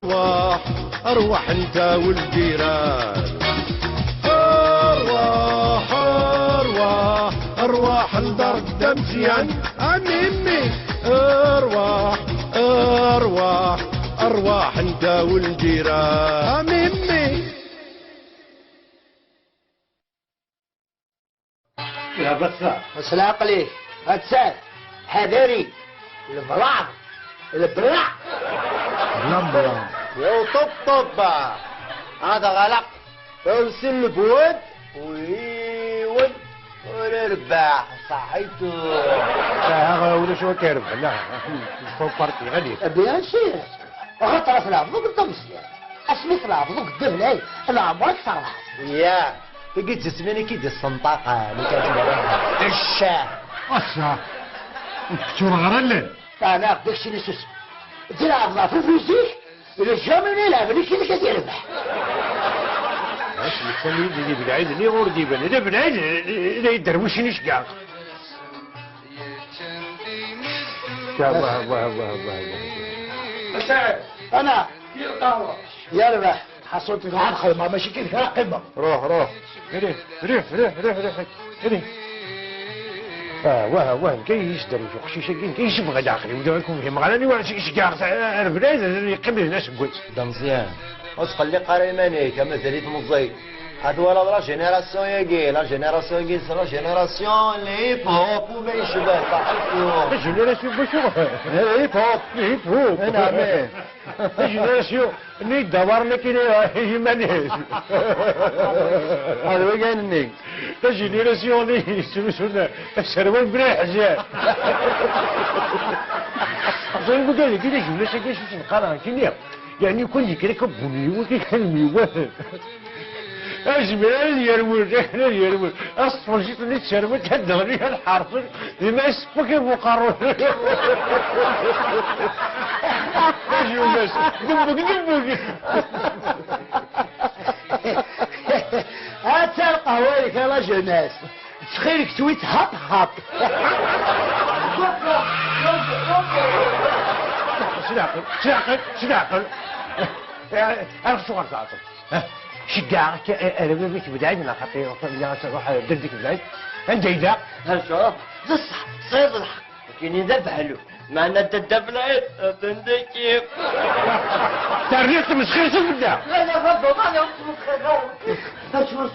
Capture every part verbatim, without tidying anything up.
أرواح، أرواح أنت والجيران. أرواح، أرواح، أرواح لدار الدمجيان. أميمي. أرواح، أرواح، أرواح أنت والجيران. أميمي. يا بسا. بس العقلي، هاتسال، حذري، البلاغ، البلاغ. بلا بلاغ. يا طب طب. هذا غلق. ارسل البواب ويون ولا رباح صحيتو. لا، هذا ولا شو كيرب، لا. فوق بارتي، غادي. بيان سير. غطرة في العبد، قدام السير. اسمي في العبد، قدام العين. العمر اكثر العبد. يا. تقي تسميني كي دي الصنطاقة، اللي كانت الشاه. الشاه. تشور غرلل. انا داكشي اللي سوس. دير عضلة في الفيزيك، الا جامي ما يلعب، اللي كي كدير ربح. اش اللي كان يجي يجيب العيد اللي غور ديبان، الا بالعيد، الا يدروشني شكاع. يا الله، الله، الله، الله، الله. مساعد. انا. يا القهوة. يا ربح. حصلت في العرض خدمة، ماشي كيف كان قمة. روح، روح. ريح، ريح، ريح، ريح، ريح. ريح. اه، واه، واه، كاين يشدر وشو قشيشة كاين، كاين يشبغ العقل، ودا يكون فيه مغراني ولا شي، شي كاع، آه، البلاد يقبل الناس كويس. دا مزيان. وتقول لي قاري مانيك، مازاليت مزيت. هاد ولا لا جينيراسيون ياكي، لا جينيراسيون ياكي، لا جينيراسيون لي هيب هوب وما يشبه، صحيتو. لا جينيراسيون بشو؟ هيب هوب. هيب هوب. نعم، إيه. لا جينيراسيون. ني دابا راني كاين يمانيز. هذا هو كاين النيك. لا جينيراسيون لي سمسونا السروال بلا حجاب. زين قلت لك كي نجم ناس كي شفت نقرا كي يعني كل يكرك بني وكي كان ميوان. اجمل يرول، يرول. اصفر جيت اللي تسروت هاد الغنية الحرف. لما يسبك يا بوقارون. اجي ولاش. دبك، دبك. هات القهوة لك يا لا جوناس. تخيلك تويت هاب هاب. شنو عقل؟ شنو عقل؟ شنو عقل؟ انا شو غنتعاطل؟ ها؟ شجعك، انا بيك بداية، انا خاطي، انا تروح دردك بداية. انت اذا. هالشرف. بصح، صيد الحق. كاين يذبح له. معنا تدبلعي، تندكي. تريت مسخيص بدا. لا، لا، غضب، ما نعرف مسخيص. هاتشوش.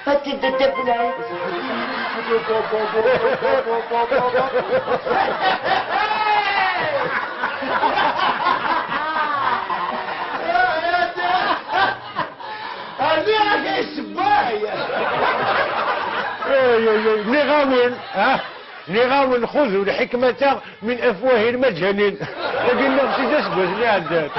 هاتي تدبلعي. هذه راك السباية. اي، اي، اي، اللي غاون، ها؟ اللي غاون خذوا الحكمة من أفواه المجانين. لكن نفسي جالس قلت لي عداد.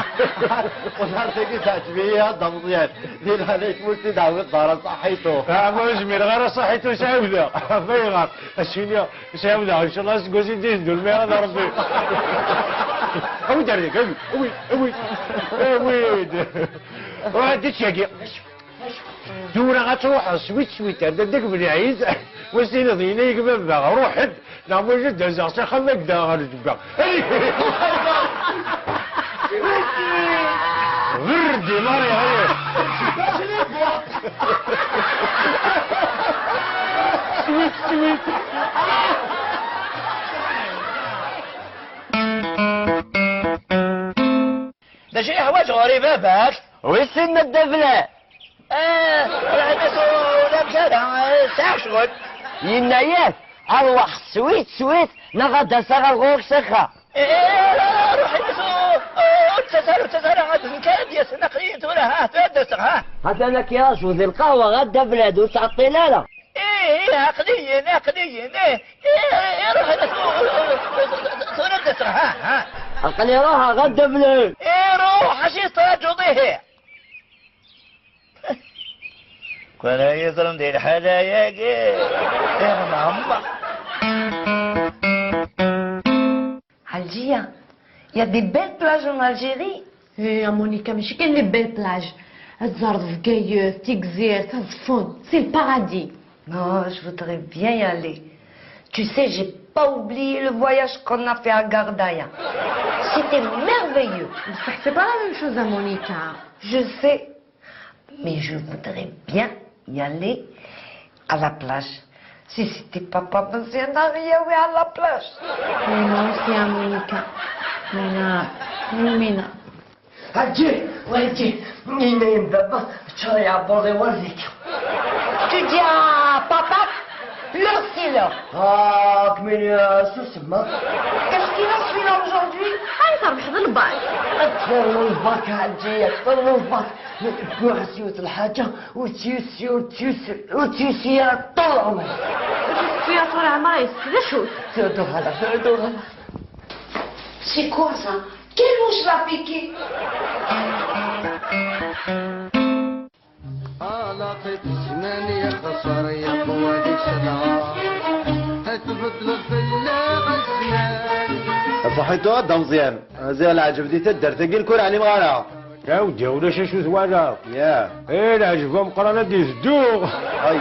وصلت كي ساعة بيا هذا مزيان. دير عليك مستي دعوة دار صحيتو. آه، ما زمير، غير صحيتو سعودة. فيغار. السينيا سعودة. إن شاء الله سقوزي دين دول، ما هذا ربي. أوي دردك، أوي، أوي، أوي. أوي. وعدي تشاكي. Tura ad truḥeḍ swit swit ar dadda-k Belɛid, wis tiniḍ yenna-yak baba ruḥ-d, neɣ ma yella d-azaɣ s axxam ad d-aɣeɣ ɣer lǧebba. Berdi Mari, haye. Swit swit. D acu yeḥwaǧ ɣur-i baba-k? Wissen ma d abla. Ah, ruḥ-as ula mkada, sɛiɣ ccɣel. Yenna-yas, arwaḥ swit swit, neɣ ad d-aseɣ ar ɣur-k s axxam. Eh, ruḥ-as, ur ttas ara, ur ttas ara, ad d-nekk ad d-yasen, aql-iyi tura, ha, tura ad d-aseɣ, ha. Atan ad k-iraǧu di lqahwa, a dda Blad, ur ttɛeṭṭil ara. Eh, eh, aql-iyi, aql-iyi, eh, eh, eh, ruḥ-as, tura ad d-aseɣ, ha, ha. Aql-i ruḥeɣ, a dda Blad. Eh, ruḥ, acu tettṛaǧuḍ ihi? Kwan ay yeẓren di lḥala-agi, iɣ nɛemmer. Alger, il y a des belles plages en Algérie. Eh, a Monica, mačči kan les belles plages. Ad tzerḍ Bgayet, Tigzirt, Aẓeffun, c'est le paradis. Oh, je voudrais bien y aller. Tu sais, j'ai Pas oublier le voyage qu'on a fait à Gardaïa. C'était merveilleux. C'est pas la même chose à Monica. Je sais, mais je voudrais bien y aller à la plage. Si c'était pas pour Monsieur Nari, oui, à la plage. Mais non, c'est à Monica. Mina, Mina. Aji, aji, ina yemdaba, ččar ya bodi wazik. Tu dis à papa, l'heure c'est l'heure. Ah, kmini, euh, susma. Qu'est-ce qu'il a celui-là aujourd'hui? Ah, il s'arrête le bac. Attends le bac, aji, attends le bac. Mais pour assurer la haja, ou tu, ou tu, ou tu, à tout le monde. Tu as tout la main, c'est des choses. C'est de la, c'est de la. C'est quoi ça? Quelle mouche l'a piqué? Ala qit zzman yexṣer yaqwa di ccedha. Tbeddleḍ fell-aɣ zzman. Saḥit d ameẓyan. Ziɣ leɛǧeb di taddart-agi nekk ur ɛlimeɣ ara. Awdi, ulac acu twalaḍ. Ya. Eh, leɛǧeb ameqqran ad d-yezdu. Ay.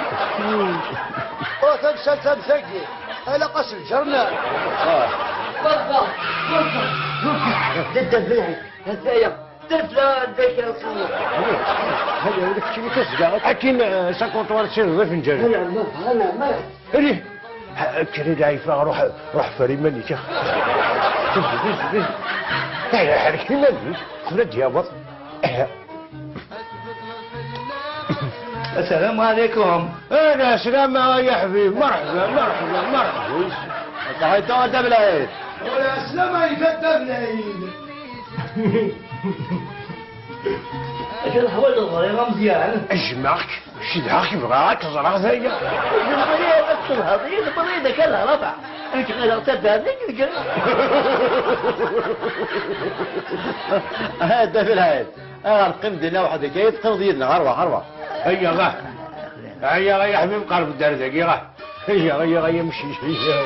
Oh, tamsalt am tagi. Ilaq-as lǧernan. Ah. Baba, baba, baba. D dda Belɛid. Ataya. Tefla deg lqahwa. Hadi, hadi, keččini tazga. Akin, eh, s akunṭwar tessineḍ afenǧal. Ala, ma, ala, ma. Rih. Kker a Ɛifa, ruḥ, ruḥ fer iman-ik. Ḥerrek iman-ik. Tura d-yaweḍ. السلام عليكم. Ala slama ay aḥbib, merḥba, merḥba, merḥba. Ṣaḥit a Dda Belɛid. Ala slama ay Dda Belɛid. Acu teḥwaǧeḍ ɣur-i a Meẓyan? Jjmeɣ-k, cedhaɣ-k, bɣiɣ ad k-ẓreɣ daya. Lemmer ad tselḥeḍ yid-i, bɣiɣ ad k-rreɣ. Nekk ɣileɣ taddart-ik deg. A Dda Belɛid, ayɣer teqqimeḍ dinna weḥd-k? Ay teqqimeḍ yid-neɣ, arwaḥ, arwaḥ. Ayya, ɣah. Ayya, ay aḥbib, qerreb-d ar dagi, ɣah. Ayya, ayya, ay amcic, ayya.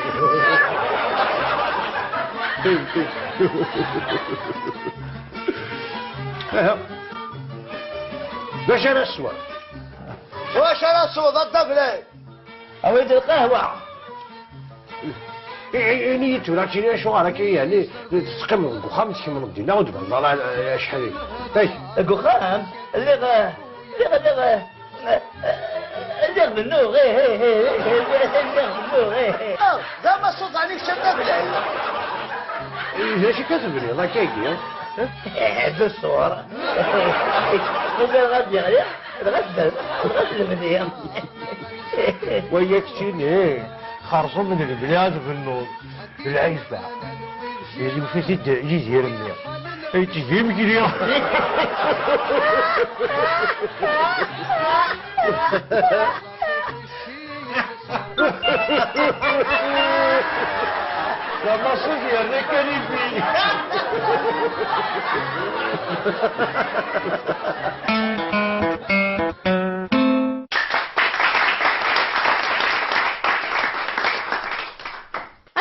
Aha. D acu ara tesweḍ? D acu ara tesweḍ, a Dda Belɛid? Awi-d lqahwa. I-, i-, ini-yi-d tura, acuɣer akka, yeɛni, teqqimeḍ deg uxxam, tkemmleḍ dinna, ur d-tbandeḍ ara, eh, acḥal-agi? Ay. Deg uxxam? Lliɣ, eh, lliɣ, lliɣ, eh, Lliɣ bennuɣ, ih, ih, ih, ih, lliɣ bennuɣ, ih, ih. Ah, d amaṣuḍ ɛni kečč a Dda Belɛid? D acu akka tebniḍ akkagi? Eh, d ṣṣur. Ugaɣ ad d-yeɣli, dɣa tebren, dɣa tlemdi. Waya keččini, xerṣum d lebniɣ ad bennuɣ. D lɛifa. Yella yufa-t-id Yidir-nni. Ay tgim kri. Tamaṣit yerna kan ifi.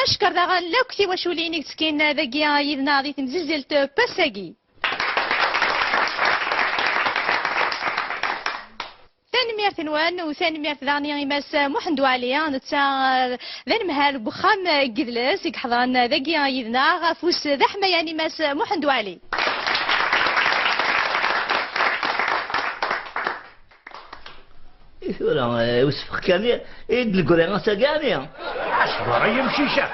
Ackeṛ daɣen akk tiwaculin i yettekkin dagi yid-neɣ di temzizzelt n wass-agi. Tanemmirt-nwen u tanemmirt daɣen i Mass Muḥend Waɛli, netta, eh, d anemhal deg uxxam n yidles i yeḥḍren dagi yid-neɣ, afus d aḥmayan i Mass Muḥend Waɛli. I tura, eh, usefk kan i, i d-neggra ass-agi, ɛni? Asber ay amcic-a!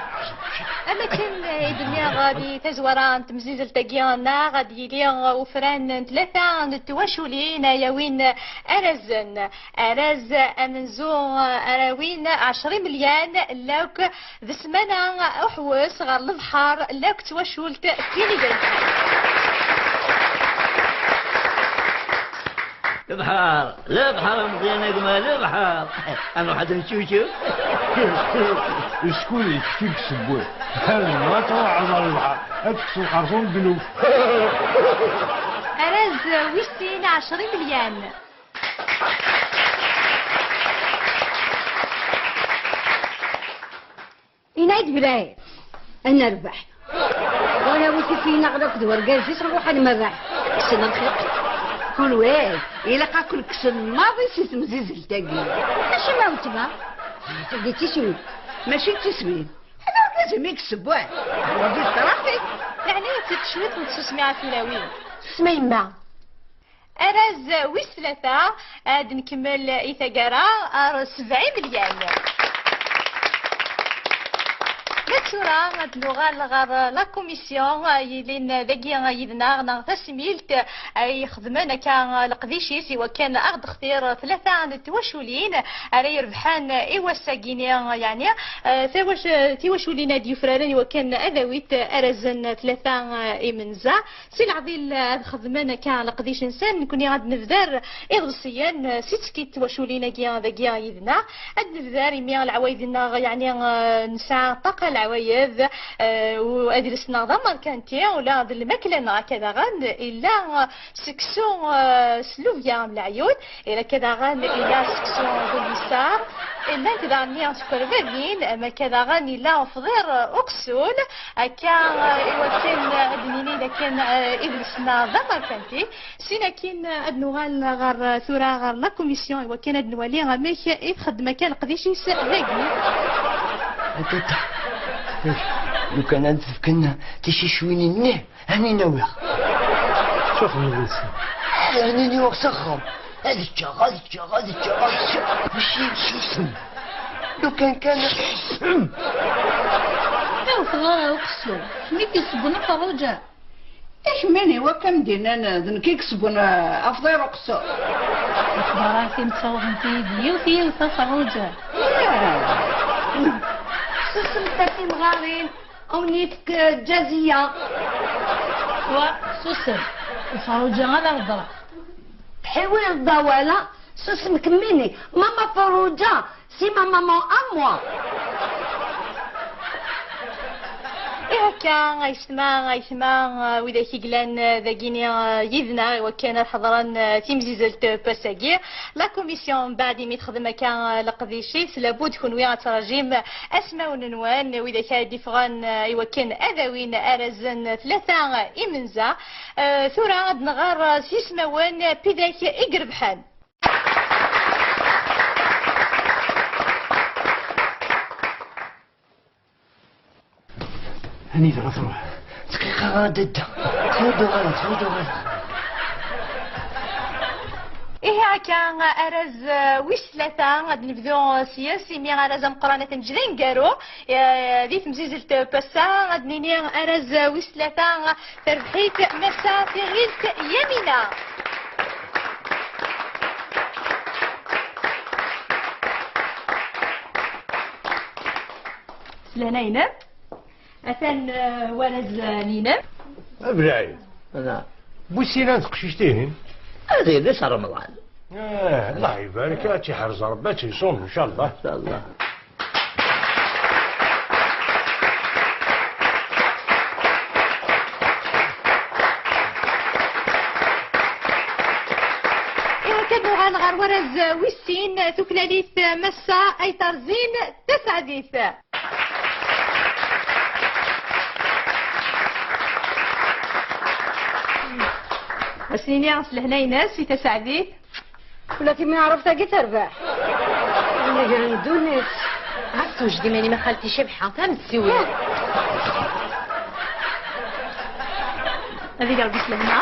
Am akken i d-nniɣ di tazwara n temzizzelt-agi-nneɣ, ad yili ufran n tlata n twaculin ara yawin arrazen. Arraz amenzu ara yawin ɛecra imelyan, lakk d ssmana uḥewwes ɣer lebḥer, lakk d twacult Tinigayi. Lebḥer, lebḥer, a Meẓyan a gma, lebḥer. Ad nruḥ ad neččewčew. Skud yettkel ssewwi. Ma truḥeḍ ɣer lebḥer, ad tekkseḍ xerṣum ddnub. Arraz wis sin, ɛecra imelyan. Yenna-yi-d Belɛid, ad nerbeḥ. Wala wi tifin aɣlak d wergaz-is, nruḥ ad nmerreḥ. Kksen lxiq. Kunwi, ilaq ad ken-kksen maḍi si temzizzelt-agi. Acimi a weltma? Tagi d tiswit. Mačči d tiswit. Ala, Azmi yessewway. Wagi d ṭṭrafik. Yeɛni ad tiṭ cwiṭ n tsusmi ɣef tlawin. Susem a yemma. Araz wis tlata, ad nkemmel i taggara ar sebɛin melyan. Ma d tura ad nuɣal ɣer la commission yilin dagi yid-neɣ neɣ tasmilt ay ixedmen akka leqdic-is i wakken ad ɣ-d-xtir tlata n twaculin ara irebḥen i wass-agi-ni, yeɛni, eh, tawac-, tiwaculin ad yufraren i wakken ad awit arazen tlata, eh, imenza. Si leɛḍil ad xedmen akka leqdic-nsen, nekni ad nebder iḍebsiyen, eh, si ttekki n twaculin-agi dagi yid-neɣ. Ad nebder imi leɛwayed-nneɣ, yeɛni, eh, nesɛa ṭṭaqa leɛwayed, eh, u adles-nneɣ d amerkanti, ula d lmakla-nneɣ akka daɣen illa, eh, seksu, eh, s lubya am leɛyud, ila akka daɣen illa seksu d ubiṣar, llant daɣen tferbabin, am akka daɣen illa ufḍir, eh, uqessul, akka, eh, i wakken, eh, ad d-nini d akken, eh, idles-nneɣ d amerkanti. Sin akin, eh, ad nuɣal ɣer, eh, tura ɣer la commission i wakken ad nwali amek i txeddem akka leqdic-is dagi. Atata, lukan ad d-fken ticicwin-nni, ani nawiɣ. Ttuxem deg-sen. Ani nawiɣ s axxam. Ad ččeɣ, ad ččeɣ, ad ččeɣ, ad ččeɣ. Mačči susem. Lukan kan. Ur tɣara uqessu. Mi k-yessewwen a Ferruǧa. Akemmini wakka m-d-innan d nekk i yessewwen, eh, afḍir uqessu. Lexbarat-im ttawḍent-iyi-d yiwet yiwet a Ferruǧa. Susem a timɣarin, a wen-yefk, eh, Ǧaziya. Wa, susem. A Ferruǧa ad hedreɣ. Tḥiwiḍ-d awal-a, susem kemmini. Mama Ferruǧa, c'est ma maman à moi. Ihi akka, aytma, aytma, eh, widak i yellan, eh, dagini, eh, yid-neɣ, i wakken ad ḥeḍren, eh, timzizzelt, eh, n wass-agi. La commission, mbeɛd imi texdem akka, eh, leqdic-is, labud kunwi ad trajim, eh, asmawen-nwen, widak ara d-iffɣen, eh, i wakken ad awin arazen tlata, eh, imenza. Eh, tura ad nɣer, eh, s yismawen, eh, n widak i irebḥen. Anida ara truḥ? Dqiqa ara d-adda. Tɛud uɣaleɣ, tɛud uɣaleɣ. Ihi akka, araz, eh, wis tlata, ad nebdu, eh, s-yes, imi araz ameqqran ad t-neǧǧ d aneggaru, eh, di temzizzelt n wass-a, ad nini araz, eh, wis tlata, terbeḥ-it Massa Tiɣilt Yamina. S lehna-inem. Atan, eh, warraz, eh, ninem. Ablaɛid. Ana. Bu sin n teqcict-ihin? Ad yili s Remḍan. Eh, Allah ibarek, ad tt-iḥrez Rebbi, ad tt-iṣun, ncallah. Ncallah. Ihi, ad nuɣal ɣer warraz wis sin, tuklalit Massa Ayterẓin Taseɛdit. Ad s-nini s lehna-ines i Taseɛdit. Ula timi ɛrabt-agi terbeḥ. Nnger n ddunit. Ɣas tewjed iman-im a xalti Cabḥa, tamsiwla. Ad iliɣ di slehna.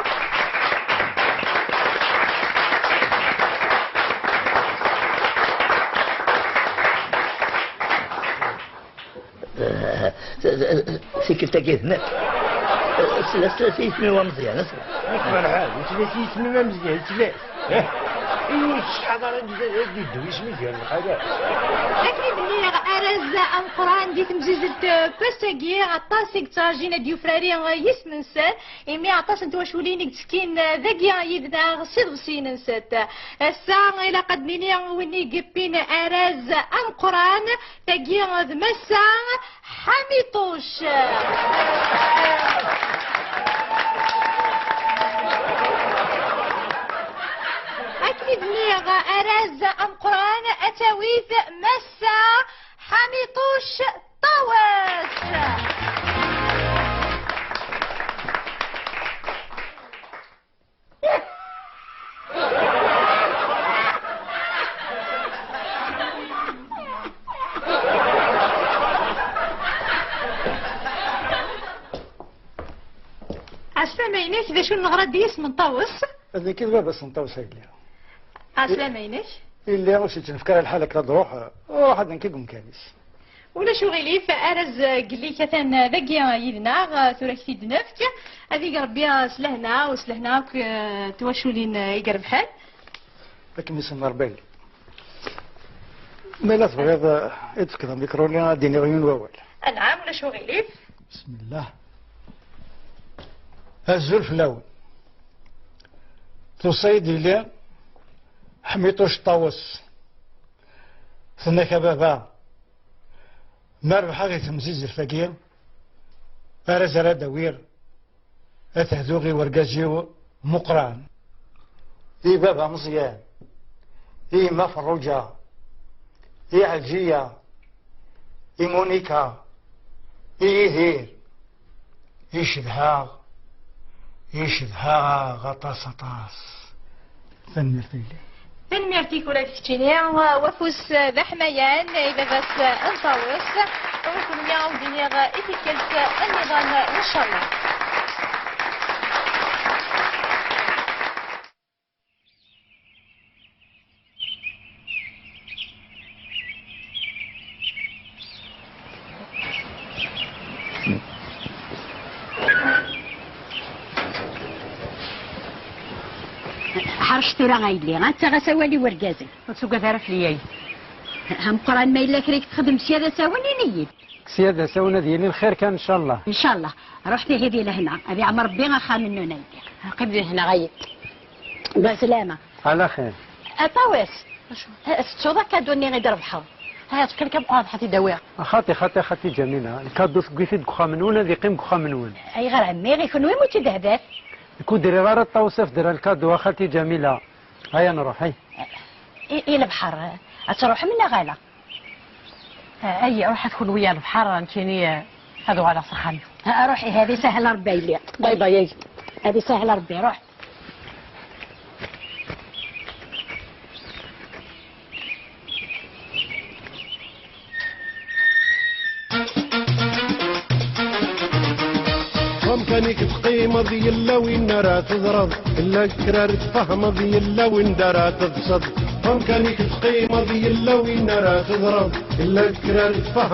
Tikkelt-agi d nekk. Sla, sla s yisem-iw ameẓyan, sla. Ferḥan, sla s yisem-iw ameẓyan, sla. Ih, ttḥadar ad d-, ad d-iddu isem-ik gar lxalat. Akken i d-nniɣ, arraz ameqqran di temzizzelt n wass-agi, aṭas i yettraǧin ad d-yufrari yisem-nsen, imi aṭas n twaculin i yettekkin dagi yid-neɣ s iḍebsiyen-nsent. Ass-a, ilaq ad d-nini win i yeppin arraz ameqqran, tagi d Massa Ḥamiṭuc. Akken i d-nniɣ, arraz ameqqran ad t-tawi Massa Ḥamiṭuc Ṭawes. D acu neɣra-d yisem n Ṭawes? D nekk i d baba-s n Ṭawes a yelli. Ɛeslama-inek. Yelli ur s-yettnefk ara lḥal akka ad ruḥ, ruḥ ad nekk deg umkan-is. Ulac uɣilif, arraz n yelli-k atan dagi yid-neɣ, tura ad k-t-id-nefk. Ad ig Rebbi s lehna u s lehna akk, eh, twaculin, eh, i irebḥen. Akken isem Rebbi. Ma la tebɣiḍ, eh, ad tefkeḍ amikru-nni, ad d-iniɣ yiwen wawal. Anɛam, ulac uɣilif. Bismillah. Azul fell-awen. Tuṣa-yi-d yelli Ḥmiṭuc Ṭawes. Tenna-k a baba, ma rebḥeɣ i temzizzelt-agi, arraz ara d-awiɣ, ad t-hduɣ i wergaz-iw Muqran. I baba Meẓyan, i yemma Ferruǧa, i Ɛelǧiya, i Munika, i Yidir, i cedhaɣ, i cedhaɣ aṭas, aṭas. Tanemmirt a yelli. Tanemmirt-ik ula d keččini, wafus d aḥmayan i baba-s n Ṭawes. U kenwi ad d-iniɣ i tikkelt nniḍen, ncallah. Ḥrec tura a yelli, ad taɣ-as awal i wergaz-ik. Ur tuggad ara fell-i, ay. Ha Meqqran, ma yella kra i k-texdem sya d asawen, ini-yi-d. Sya d asawen ad yili lxir kan, ncallah. Ncallah. Ruḥ ihi di lehna, ad iɛmer Rebbi axxam-nnun a yelli. Qqim di lehna, ay. Beslama. Ɛla xir. A Ṭawes, acu? Eh, tettuḍ akadu-nni i d-rebḥeɣ? Ha, tefka lkam qrab ḥa t-id-awiɣ. Xaṭi, xaṭi, xaṭi Ǧamila, lkadu tewwi-t-id deg uxxam-nwen, ad iqqim deg uxxam-nwen. Ayɣer a ɛemmi, i kenwi mu tt-id-hdat? Nekk ur d-rriɣ ara Ṭawes afdra lkadu a xalti Ǧamila. Aya nruḥ, ay. I, i lebḥer, ad truḥem neɣ ala? Ay, ruḥet kunwi a lebḥer, nekkini ad uɣaleɣ s axxam-iw. Ruḥ ihi, ad isahel Rebbi a yelli. Bay bay, ay. Ad isahel Rebbi, ruḥ. Amkan-ik teqqimeḍ yella win ara teẓreḍ, illa kra ara tfehmeḍ yella win d ara teḍseḍ. Amkan-ik teqqimeḍ yella win ara teẓreḍ, illa kra ara tfehmeḍ.